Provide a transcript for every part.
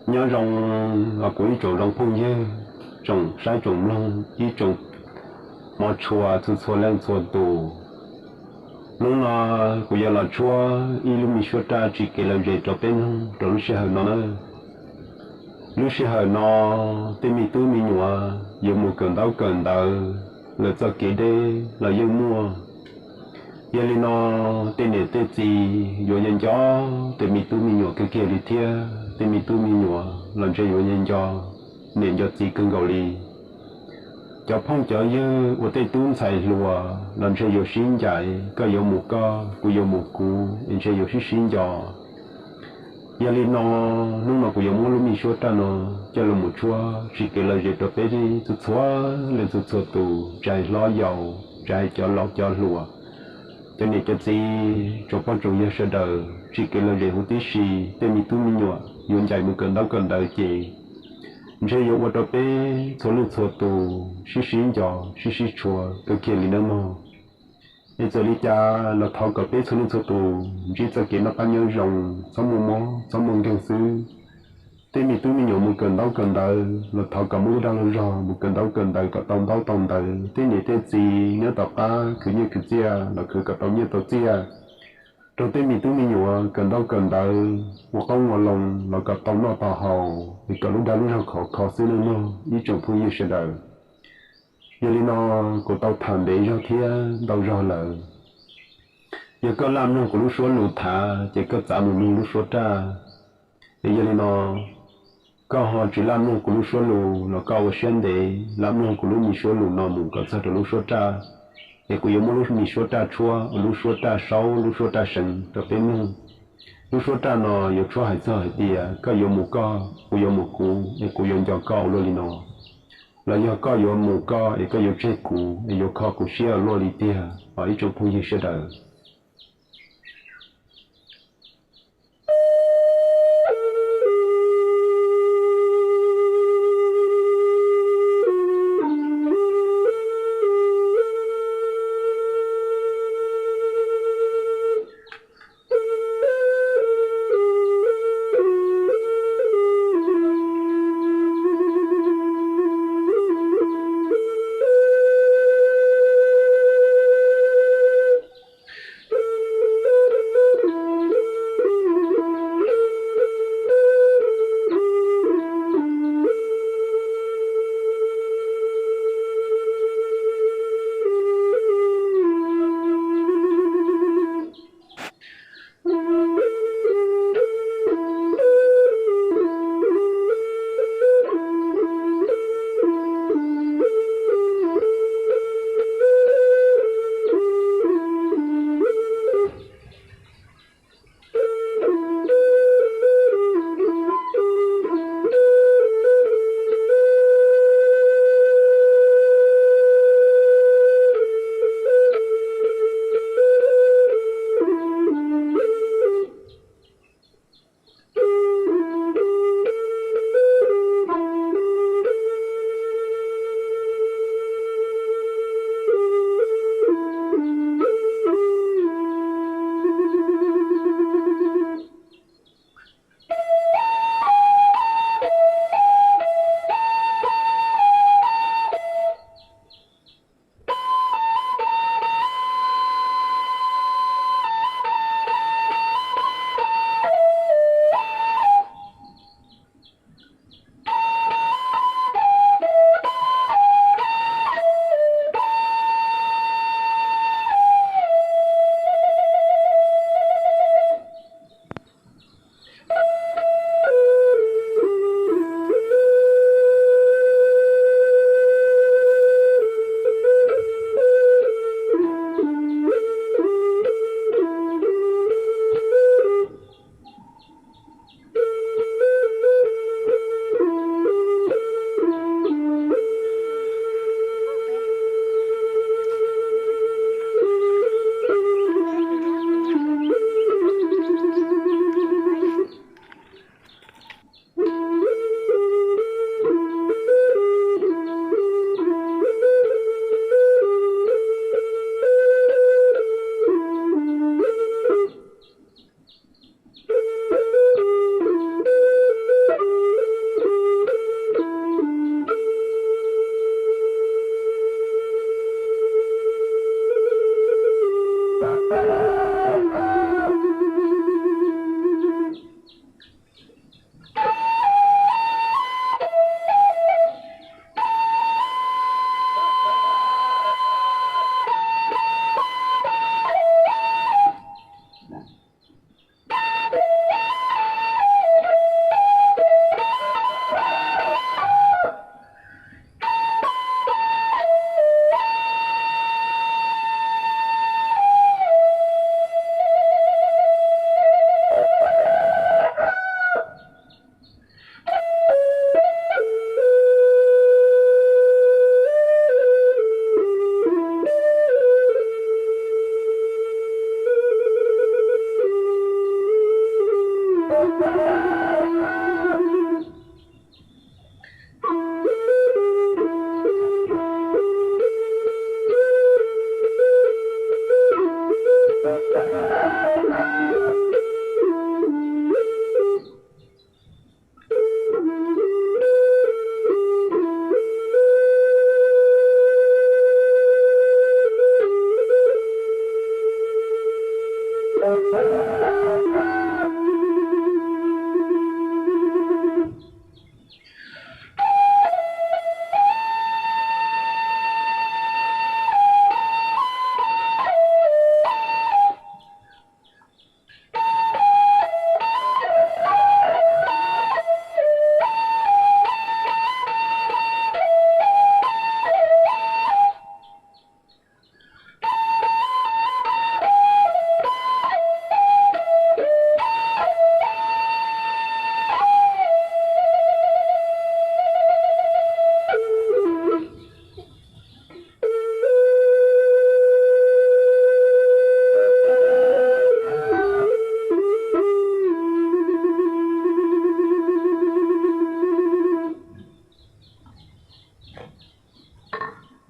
Nyob zoo, kuv ib tsoom zoo phooj ywg, tsoom saib tsoom mloog, ib tsoom hmov tshua txhua txhua leej txhua tus. Hnub no kuv yuav los tshuab ib lub me suab raj tsim kev lom zem rau peb mloog rau lub sij hawm no na. Lub sij hawm no tej me tub me nyuam yuav mus kawm ntaub kawm ntawv, lawv txoj kev deb los yeej muaj. Yog li no, tej niam tej txiv yuav nco nco tej me tub me nyuam kawg kiag li thiab. Tej me tub me nyuam los ntshe yuav nco nco niam nco txiv kawg nkaus li. Cov phooj cov ywg uas tej tub ntxhais hluas los ntshe yuav sib ncaim, koj yuav mus koj, kuv yuav mus kuv, es ntshe yuav sib sib nco. Yog li no, hnub no kuv yuav muab lub me suab raj no coj los mus tshuab tsim kev lom zem rau peb txhua txhua leej txhua txhua tus, tsis hais hlob yau, tsis hais cov laus cov hluas, cov niam cov txiv, tsoom poj tsoom yawg sawv daws tsim kev lom zem huv tib si. Tej me tub me nyuam yuav ncaim mus kawm ntaub kawm ntawv ces ntshe yuav ua rau peb txhua leej txhua tus sib sib nco, sib sib tshua kawg kiag li nawb mog. Es txawm li cas los thov kom peb txhua leej txhua tus ntsib txoj kev noj qab nyob zoo, txhob muaj mob txhob muaj nkeeg xwb. Tej me tub me nyuam mus kawm ntaub kawm ntawv los thov kom muaj lub dag lub zog mus kawm ntaub kawm ntawv kom tau ntaub tau ntawv. Tej niam tej txiv nyob tom qab khwv nyiaj khwv txiaj los khwv kom tau nyiaj tau txiaj rau tej me tub me nyuam kawm ntaub kawm ntawv, ua qoob ua loo los kom tau noj tau haus, es kom lub dag lub zog khov kho xwb nawb mog ib tsoom phooj ywg sawv daws. Yog li no, kuv tau tham ntev zog thiab ntau zog lawm. Yog koj laj mloog kuv lub suab lus tham ces koj txav mus mloog lub suab raj. Es yog li no, koj ho tsis laj mloog kuv lub suab lus los koj ua siab ntev laj mloog kuv lub me suab lus no mus kom txog rau lub suab raj. Es kuv yuav muab lub me suab raj tshuab ua lub suab raj saub, lub suab raj seev rau peb mloog. Lub suab raj no yuav tshuab hais txog hais tias koj yuav mus koj, kuv yuav mus kuv, es kuv yuav nco koj ua luaj li no, los yog koj yuav mus koj es koj yuav tseg kuv es yuav kho kuv siab ua luaj li tiag os ib tsoom phooj ywg sawv daws.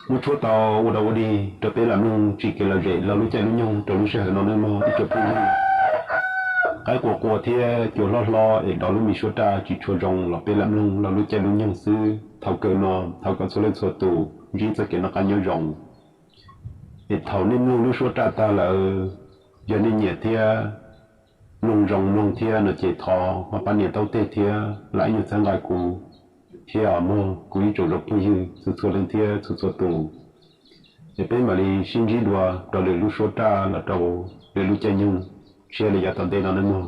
Muab tshuab tau ua dog ua dig rau peb lam mloog tsim kev lom zem laug lub caij lub nyoog rau lub sij hawm no nawb mog ib tsoom phooj ywg. Qaib qua qua thiab cua hlob hlob es dov lub me suab raj tsis tshua zoo los peb lam mloog laug lub caij lub nyoog xwb. Thaum kawg no thov kom txhua leej txhua tus ntsib txoj kev noj qab nyob zoo. Es thaum nej mloog lub suab raj tag lawm, yog nej nyiam thiab mloog zoo mloog thiab no ces thov ho pab nias taub teg thiab like ib nyuag txhawb nqa kuv thiab mog kuv ib tsoom zoo phooj ywg txhua txhua leej thiab txhua txhua tus. Es peb mam li sib ntsib dua rau lwm lub suab raj los rau lwm lub caij nyoog tshiab li yav tom ntej no nawb mog.